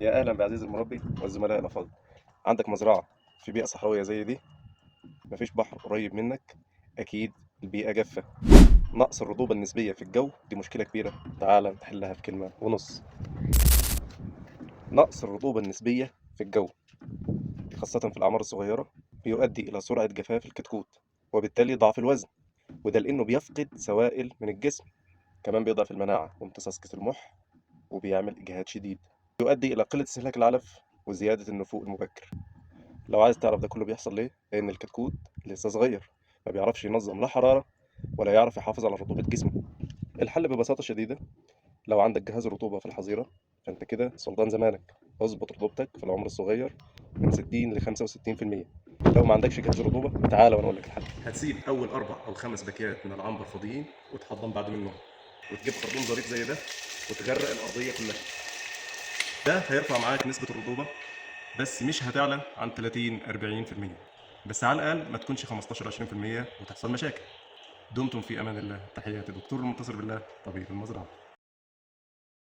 يا اهلا بعزيز المربي والزملاء الافاضل. عندك مزرعة في بيئة صحراويه زي دي، مفيش بحر قريب منك، اكيد البيئة جافة. نقص الرطوبة النسبية في الجو دي مشكلة كبيرة، تعال نحلها في كلمة ونص. نقص الرطوبة النسبية في الجو خاصة في الاعمار الصغيرة بيؤدي الى سرعة جفاف الكتكوت وبالتالي ضعف الوزن، وده لانه بيفقد سوائل من الجسم. كمان بيضعف المناعة وامتصاص كيس المح وبيعمل اجهاد شديد، يؤدي الى قلة استهلاك العلف وزيادة النفوق المبكر. لو عايز تعرف ده كله بيحصل ليه، لان الكتكوت لسه صغير، ما بيعرفش ينظم لا حرارة ولا يعرف يحافظ على رطوبة جسمه. الحل ببساطة شديدة، لو عندك جهاز رطوبة في الحظيرة فانت كده سلطان زمانك. اظبط رطوبتك في العمر الصغير من 60 ل 65%. لو ما عندكش جهاز رطوبة تعالى وانا اقول لك الحل. هتسيب اول 4 او 5 باكيات من العنبر فاضيين وتحضن بعد منهم، وتجيب خرطوم ظريف زي ده وتغرق الارضية كلها. ده هيرفع معاك نسبه الرطوبة، بس مش هتعلى عن 30 40%، بس على الاقل ما تكونش 15 20% وتحصل مشاكل. دمتم في امان الله. تحياتي دكتور المنتصر بالله، طبيب المزرعة.